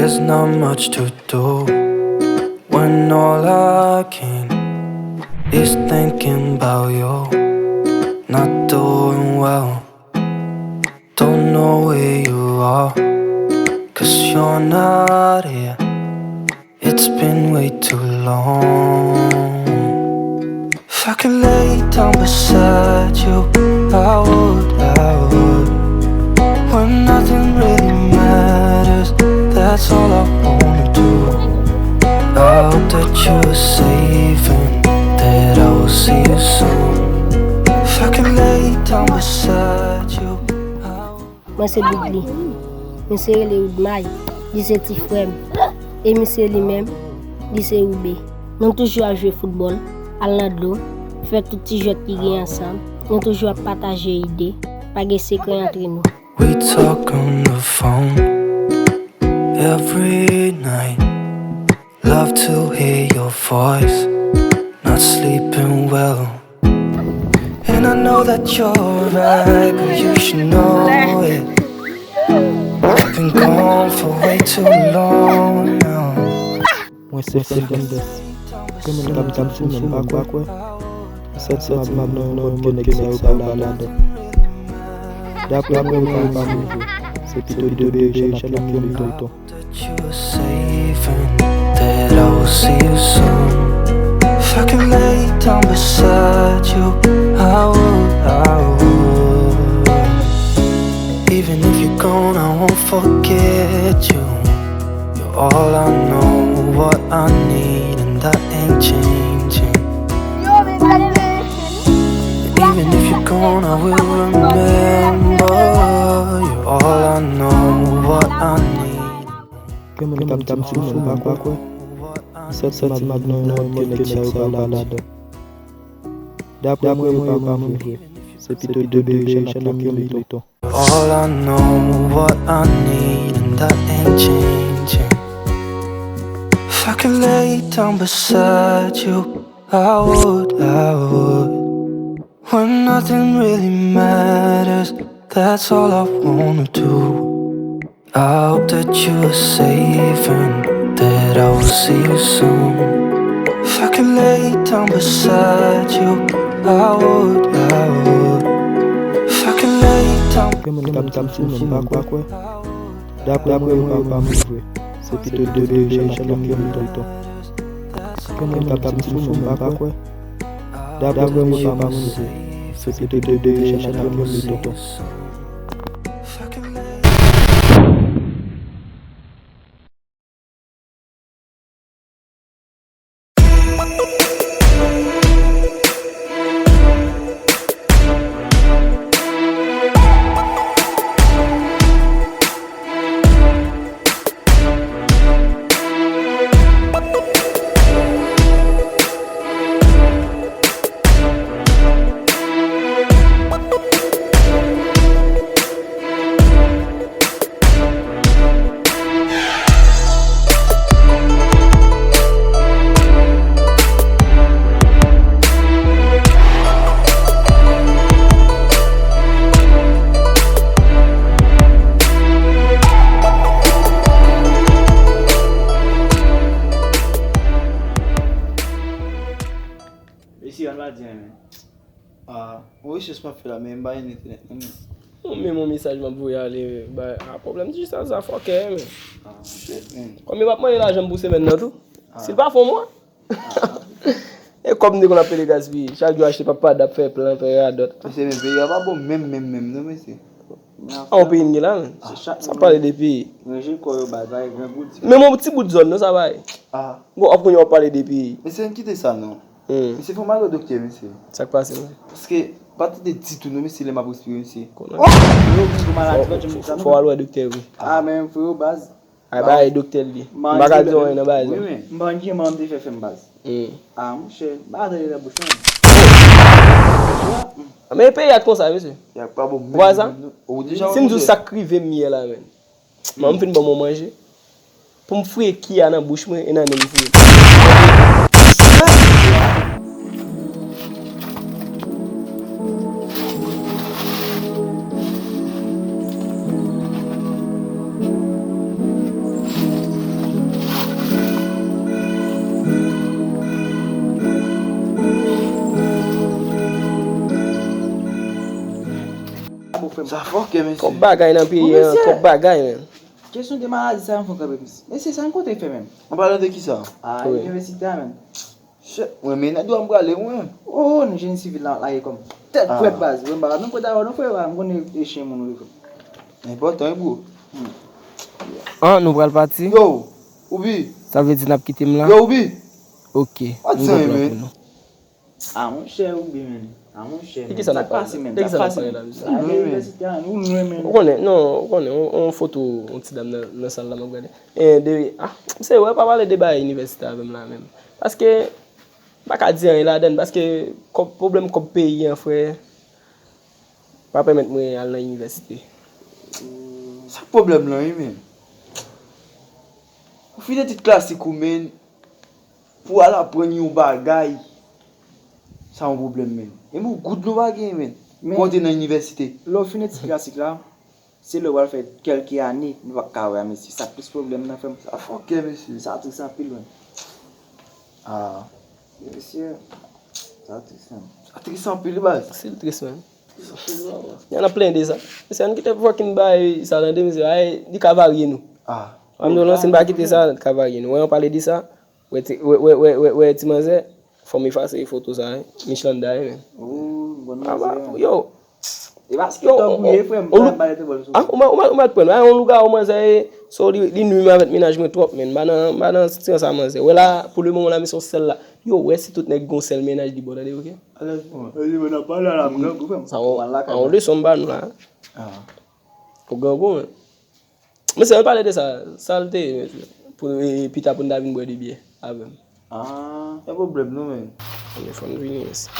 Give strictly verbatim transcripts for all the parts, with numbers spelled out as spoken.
There's not much to do when all I can is thinking about you. Not doing well, don't know where you are, 'cause you're not here. It's been way too long. If I could lay down beside you, I would, I would. When nothing really matters, that's all I wanna do. I hope that you are safe and that I will see you soon. If I could lay down beside you, I would. Mwen se Doudly. Misye rele Woodmay. Li se ti frè m. E misye li menm, li se Woube. Nou toujou ap jwe foutbòl, al nan dlo, fè tout ti jwèt ki gen ansanm. Nou toujou ap pataje ide, pa gen sekrè antre nou. We talk on the phone every night. Love to hear your voice. Not sleeping well. And I know that you're right, but you should know it. I've been gone for way too long now. Mwen se Fernandez. Kè mwen t ap di m sou men m pa kwè. M santi m ap viv nan yon mond ke nèg sa yo pa la ladan. Daprè mwen, yo pa move. Se pito de bebe Richard ak Kèmilton. That you are safe and that I will see you soon. If I can lay down beside you, I would, I would. Even if you're gone, I won't forget you. You're all I know, what I need, and that ain't changing. Even if you're gone, I will remember. You're all I know, what I need. Kè mwen t ap di m sou men m pa kwè. M santi m ap viv nan yon mond ke nèg sa yo pa la ladan. Daprè mwen, yo pa move. Se pito de bebe Richard ak Kèmilton. All I know, what I need, and that ain't changing. If I could lay down beside you, I would, I would. When nothing really matters, that's all I wanna do. I hope that you are safe and that I will see you soon. If I could lay down beside you, I would, I would. If I could lay down. Kè mwen t ap di m sou men m pa kwè. Daprè mwen, yo pa move. Se pito de bebe Richard ak Kèmilton. Kè mwen t ap di m sou men m pa kwè. Daprè mwen, yo pa move. Se pito de bebe Richard ak Kèmilton. Mesye, ann pa di anyen, men. Ah, yon rechèch m ap fè la, men m pa gen entènèt non, men. Ou menm yon mesaj m ap voye ale, ba, a pwoblèm ti sa, sa fòkè, men. Ah, shit, man. Kòm yo p ap mande lajan m pou semèn nan tou. Ah. Si l pa fè yon mwa. Ah. E kòb m te konn ap pede gaspiye. Chak jou achte papa dap fè plan, fè radòt. Mesye, men peyi a pa bon menm, menm, menm, non, mesye. A yon peyi n gen la, men. Ah, chak moun pale de peyi. Ranje kò yo, bay, bay, gran gout. Men yon ti bout zòn, non, sa bay. Ah. Bon, ap kounye w ap pale de peyi. Mesye, n kite sa, non. Hmm. Mesye, fò m al wè doktè, mesye. Sa k pase, mesye? Paske, m pa tande ditou, non, mesye, lè m ap respire, mesye. Konnen. Oh! Yo, m gen maladi, pa janm di sa, non. Fò w al wè doktè, wi. Ah, men, freo, baz. Ay, bay doktè l ye. M pa ka di w anyen nan bagay sa. Wi, men. M pa gen manman m te fè fè m, baz. Hmm. Ah, monchè, m pa tande nan bouch mwen. Ah, men peyi a t konsa, mesye. Peyi a pa bon menm, menm, non. Ou deja wè. Si m di w sa k rive m yè la, men. Manman m fin ban m yon manje. Pou m fouye kiya nan bouch mwen e nan nen m fouye. Sa fòkè, mesye. Twòp bagay nan peyi an, twòp bagay, men. Kesyon de maladi sa, m fè kanpe, mesye. Mesye, sa n konte fè menm? An palan de ki sa? A, inivèsite a, menm. Shit, mwen, men, nan dwa m prale, mwen. Oh, nou jeni sivil la, la, e kòm. Tèt frèt baz. Mwen, ba, nou kote avè nou, frè, m konnen e chen moun, wi, frè. Enpòtan, wi, bro. Ah, nou pral pati? Yo, Ubi. Sa vle di n ap kite m la? Yo, Ubi. Ok, m gen plan pou nou. Ah, monchè, Ubi, men. Ah, monchè, men. Sa k pase, men? Sa k pase, men? Ou konnen, non, ou konnen, on, on foto, on ti dam nan, nan sal la, m ap gade. E, de, ah, misye, wè, pa pale de bagay inivèsite avè m la, menm. Paske, m pa ka di anyen ladann, paske kòb, pwoblèm kòb peyi an, frè, pa pèmèt mwen al nan inivèsite. Sa k pwoblèm lan, wi, men? Ou fin etid klasik ou, men, pou al aprann yon bagay, sa yon pwoblèm, men. E yon goud nou pa gen, men. Pou antre nan inivèsite. Lè w fin etid klasik la, se lè w pral fè kèlke ane, nou p ap ka wè a, mesye. Sa plis pwoblèm nan, frè m. Sa fòkè, mesye. Sa tris anpil, men. Ah. Mesye, sa tris, men. Sa tris anpil, baz. Anpil tris, men. Y ann ap plenyen de sa. Mesye, ann kite fucking bay sa tande, mesye. Ay, li ka varye nou. Ah. Ann nou lanse, n pa kite sa, li ka varye nou. Wè, ann pale de sa. Wè, ti, wè, wè, wè, wè, wè, ti manzè. Fò m efase foto sa, wi. Michlanda, wi, men. Oh, bon manzè. Yo. E paske tankou ye, frè m, pa bay te bòl sou. Ah, ou mal, ou mal, ou mal pran. Ah, yon lougawou manzè, e, so, li, li nwi m avèk mennaj mwen twòp, men. M pa nan, m pa nan sitiyasyon sa, manzè. Wè la, pou le moman la, men se yon sèl la. Yo, wè si tout nèg gon sèl mennaj li bon, tande, ok? Alèz, bon. Alèz, bon, n ap pale la, m grangou, frè m. Sa yon, yon leson m ba nou la. Ah. Ou grangou, men. Mesye, ann pale de sa. Sa l te ye, mesye? Pou, e, pita pou n ta vin bwè de byè avè m. Ah, pa pwoblèm non, men. Ebyen, fò n vini, mesye.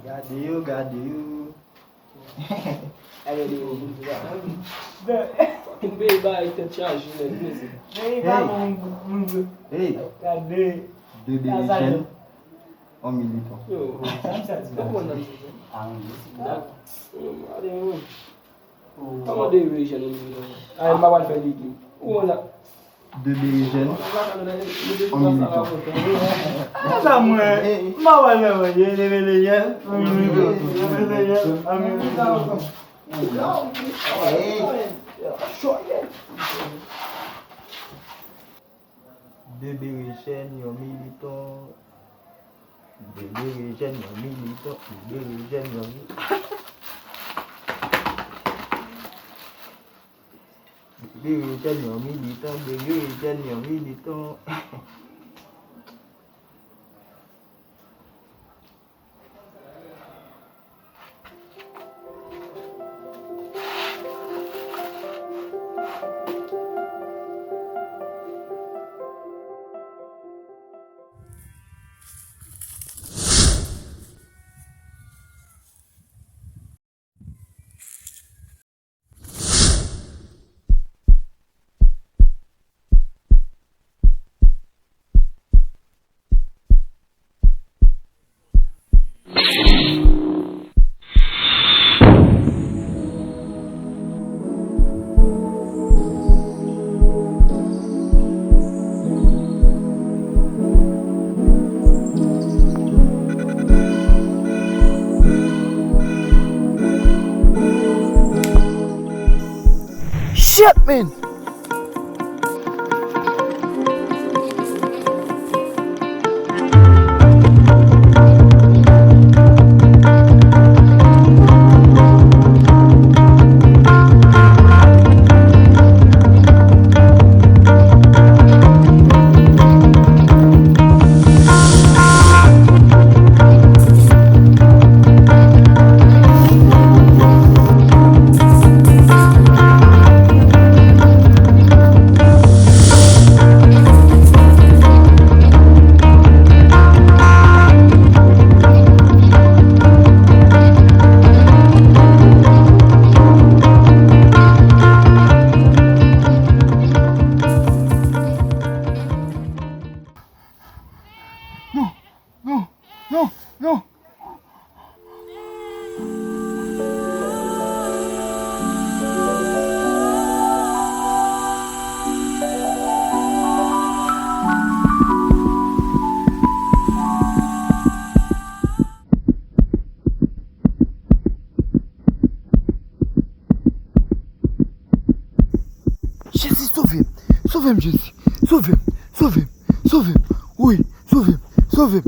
Gade yo, gade yo. Fucking peyi bay tèt chaje nèt, mesye. Hey. Hey. Gade. De bebe jèn, on militan. Yo. Kòman nan misye? Ah, on militan. Gade, yo. Kòman de bebe jèn, on militan? Ah, m pa pral fè legim. Ou konn sa? De bere jèn, on militan. Sa mwen, m pa wè lè mwen ye, leve lejè, on militan, leve lejè, on militan. De bere jèn, yon militan. De bere jèn, yon militan. De bere jèn, yon militan. Bere jèn yon militan, bere jèn yon militan. Man. Non, non, non, non. Jezi, sove m! Sove m, Jezi! Sove m! Sove m! Sove m! Wi, sove m! Sove m!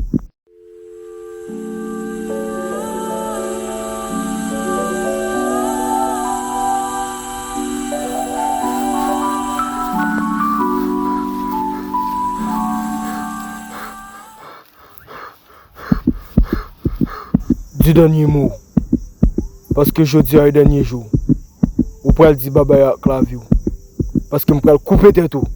Di dènye mo w. Paske jodi a e dènye jou. Ou pral di babay ak lavi w. Paske m pral koupe tèt ou.